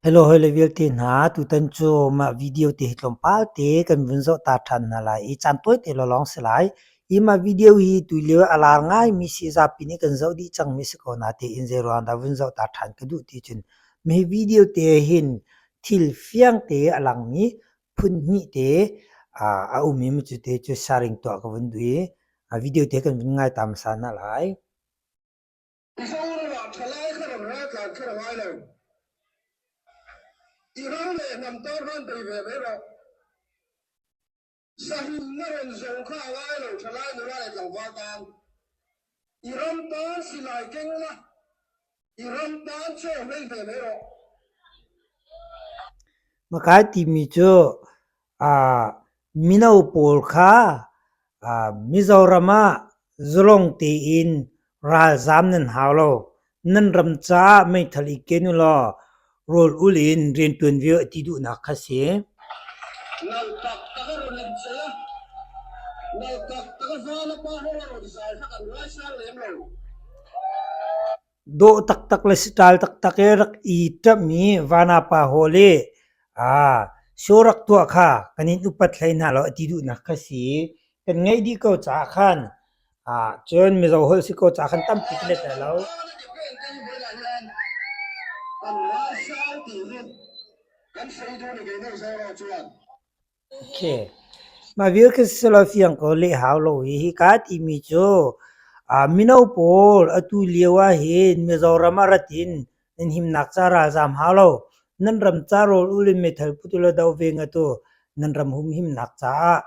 Hello hawile vialte hna, tutan cu mah video te hi tlawmpal te kan vun zoh ta ṭhan hna lai i caan tawite lawlawng si lai. Hi mah video hi tulio a lar ngaimi si zapi nih kan zoh dih cangmi si ko natein zeiruang dah vun zoh ta ṭhan ka duh ti cun hi video te hin thil fiang te a langmi phun hnih te a um i cu te cu sharing tuah ka vun duh i video te kan vun ngai ta hmasa hna lai. Mizoram ah ṭhalai kha ram raltlan kher a ngai lo. I ram le hnam tan khan bei ve mai rawh. Sahimna rawn zo kha a ngai lo ṭhalai nula le tlangval tan. I ram tan silai keng la, i ram tan chaw hlei ve mai rawh. Makai timi cu mino pawl kha Mizoram ah zalong tein ralzaam nan hau lo. Nan ram caah meithal i ken ulaw rawl ul in rianṭuan ve u ti duhnak kha si. Nal taktak a rawn in chei a, nal taktak a van a pa ho a rawn zai kha kan ngaisang lem lo. Dawh taktak le style taktak i rak i ṭamh i Vanapa Hall i show rak tuah kha kan in upat hlei hna lo a ti duhnak kha si. Kan ngeih dih ko caah khan cun Mizo holh si ko caah khan tampi ka let lai lo. Kan ngaisang ti hi kan sei duh ni kei no chuan. Mah vial khi siselaw fiang ko leh hau lo i hika timi cu mino pawl atu lio ahhin Mizoram ah rat in nan himnak ca ralzaam hau lo. Nan ram ca rawl ul in meithal put ulaw do ve ngat u. Nan ram humhimnak caah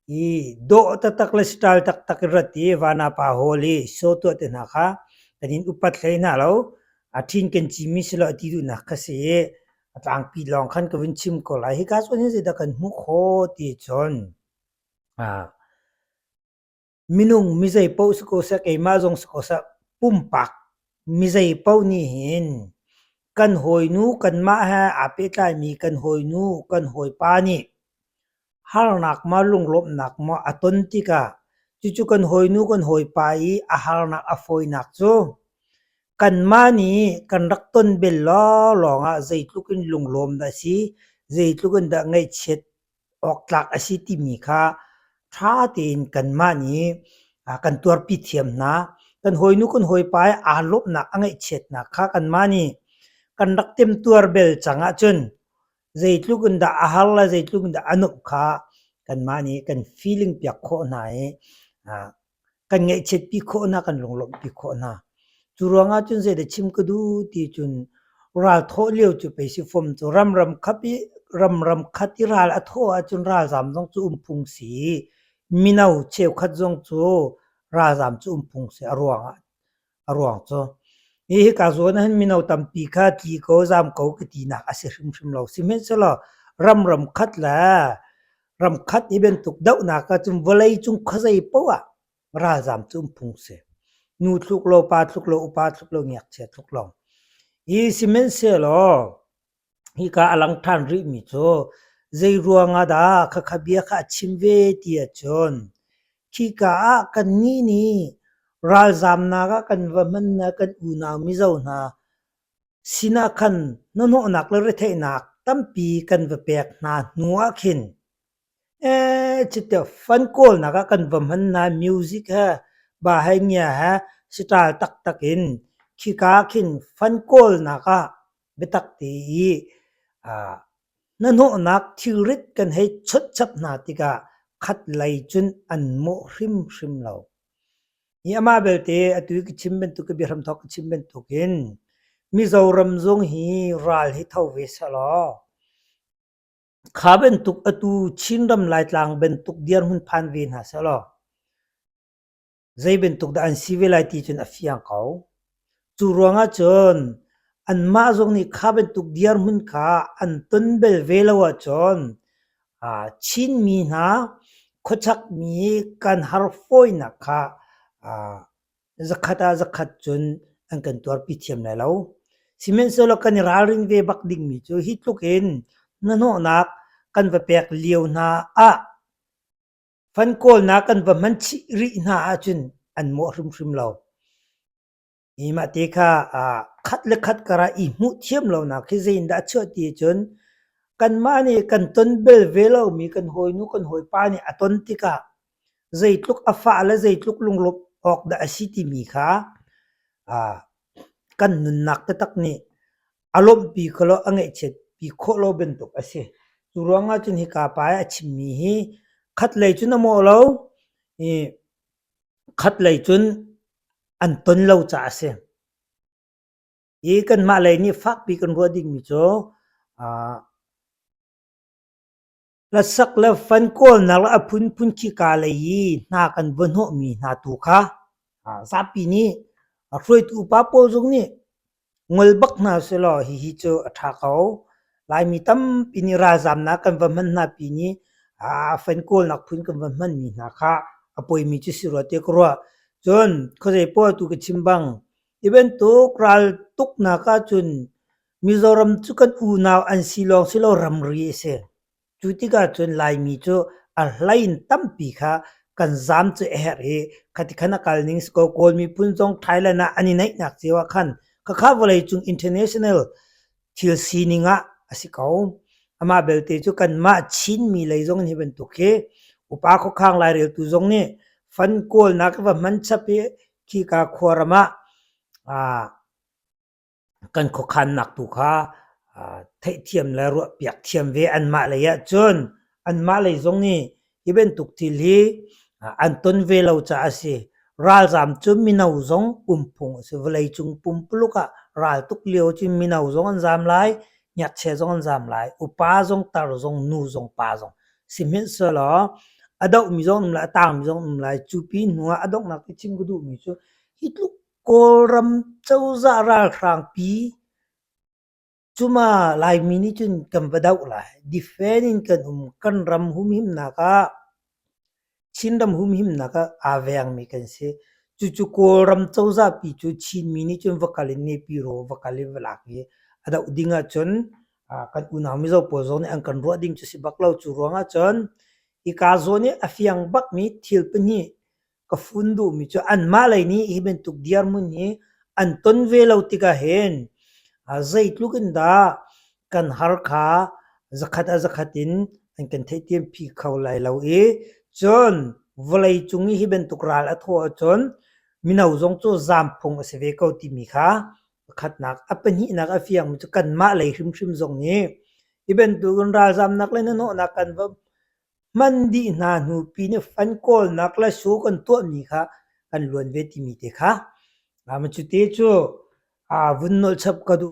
i dawh taktak le style taktak in rat i Vanapa Hall i show tuah te hna kha kan in upat hlei hna lo. A ṭhin kan cimi si lo a ti duhnak kha si i A tlangpi lawng khan ka vun chim ko lai. Hika zawn hin zeidah kan hmuh khawh ti cun minung mizei paoh si ko seh, keimah zong si ko seh, pumpak mizei paoh nih hin kan hawinu kanmah he aa pehtlaimi kan hawinu kan hawipa nih harnak maw lunglawmhnak maw a ton tikah cucu kan hawinu kan hawipa i a harnak a fawinak cu kanmah nih kan rak ton bel lawnglawng ah zeitluk in lunglawm dah a si, zeitluk in dah ngaihchiat awktlak a si timi kha ṭha tein kanmah nih kan tuarpi thiam hna. Kan hawinu kan hawipa i aa lawmhnak a ngaihchiatnak kha kanmah nih kan rak temtuar bel cang ahcun zeitluk in dah a har le zeitluk in dah a nuamh kha kanmah nih kan feeling piak khawh hna i kan ngaihchiatpi khawh hna, kan lunglawmhpi khawh hna. Cu ruangah cun zeidah chim ka duh ti cun ral thawh lio cu pei si fom cu ramram khap i ramram khat i ral a thawh ahcun ralzaam zong cu um phung si i mino cheukhat zong cu ralzaam cu um phung si a ruangah A ruang cu hi hika zawn ahhin mino tampi kha tli ko zaam ko ka tinak a si hrimhrim lo. Sihmanhsehlaw ram ram khat le ram khat hi bantuk dohnak ahcun vawleicung khuazei paoh ah ralzaam cu um phung si. Nu thluk lo, pa thluk lo, upa thluk lo, ngakchia thluk lo. Hi sihmanhsehlaw Hika a lang ṭhan rihmi cu zeiruang ah dah khakha bia kha a chim ve ti ahcun khika ah kannih nih ralzaamnak ah kan va hmannak kan unau Mizo hna sinah khan hnahnawhnak le retheihnak tampi kan va pek hna hnu ah khin Ee, fan kawlnak ah kan va hman hna. Music he ba he ngia he siṭal taktak in khika khin fan kawlnak ah biatak te i hnahnawhnak thilrit kan hei chawnh chap hna tikah khat lei cun an mawh hrimhrim lo. Hi amah belte atu i ka chim bantuk ka biahramthawk ka chim bantukin Mizoram zong hi ral hi tho ve sehlaw Kha bantuk atu Chinram Laitlang bantuk dirhmun phan ve hna sehlaw zei bantuk dah an si ve lai ti cun a fiang ko. Cu ruangah cun anmah zong nih kha bantuk dirhmun kha an ton bel ve lo ahcun Chinmi hna khuachakmi kan har fawinak kha zakhat ah zakhat cun an kan tuarpi thiam lai lo. Sihmanhsehlaw kan i ralring ve bak dingmi cu hi tluk in hnahnawhnak kan va pek lio hna ah fan kawlnak kan va hman chih rih hna ahcun an mawh hrimhrim lo. Hi mah te kha. Khat le khat karah i hmuh thiam lonak hi zeiindah a chuah ti ahcun kanmah nih kan ton bel ve lomi kan hawinu kan hawipa nih a ton tikah zeitluk a fah le zeitluk lunglawmh awk dah a si timi kha kan nunnak taktak nih a lawmhpi kho lo, a ngaihchiatpi khawh lo bantuk a si. Cu ruangah cun hika pa i a chimmi hi khatlei cun a mawh lo i khatlei cun an ton lo caah a si. Hi kanmah lei nih fakpi kan ruah dingmi cu hlasak le fan kawlnak le a phunphun khika lei i hna kan va hnawhmi hna tu kha zapi nih hruaitu upa pawl zong nih ngol bak hna sehlaw hihi cu a ṭha ko. Laimi tampi nih ralzamnak kan va hman hna pi nih fan kawlnak phun kan va hmanmi hna kha a poimi cu si rua tiah ka ruah. Cun khuazei poah tu ka chim bang, hi bantuk ral tuknak ahcun Mizoram cu kan unau an si lawng si lo ramri a si. Cu tikah cun Laimi cu a hlei in tampi kha kan zaam cu a herh i khati khan a kal ning si kaw Kawl miphun zong Thailand ah an i naihnak cio ah khan khakha vawleicung international thil sining ah a si ko. Amah belte cu kanmah Chinmi lei zong in hi bantuk hi upa khuakhang laireltu zong nih fan kawlnak va hman chap i khika khuaram ah kan khuakhannak tu kha theihthiam le ruahpiak thiam ve anmah lei ahcun anmah lei zong nih hi bantuk thil hi an ton ve lo caah a si. Ralzaam cu mino zong um phung a si. Vawleicung pumpuluk ah ral tuk lio cun mino zong an zaam lai, ngakchia zong an zaam lai, upa zong, tar zong, nu zong, pa zong. Sihmanhsehlaw a dohmi zong an um lai, a taangmi zong an um lai. Cu pin hnu ah a donghnak i chim ka duhmi cu hi tluk Kawlram cozah ralhrangpi cuma Laimi nih cun kan va doh lai. Defend in kan um. Kan ram humhimnak ah Chinram humhimnak ah aa vengmi kan si. Cucu Kawlram cozah pi cu Chinmi nih cun va kal in Nepiro va kal i va lak i a doh ding ahcun kan unau Mizo pawl zong nih an kan ruah ding cu si bak lo. Cu ruang ahcun hika zawn i a fiang bakmi thil pahnih ka fun duhmi cu anmah lei nih hi bantuk dirhmun hi an ton ve lo tikah hin zeitluk in dah kan har kha zakhat a zakhat in an kan theihthiampi kho lai lo i cun vawlei cung i hi bantuk ral a thawh ahcun mino zong cu zaam phung a si ve ko timi kha pakhatnak a pahnihnak a fiangmi cu kanmah lei hrimhrim zong nih hi bantukin ralzaamnak le hnahnawhnak kan va Hman dih hna hnu pin i fan kawlnak le su kan tuahmi kha kan luan ve timi te kha. Cu te cu vun nolh chap ka duh.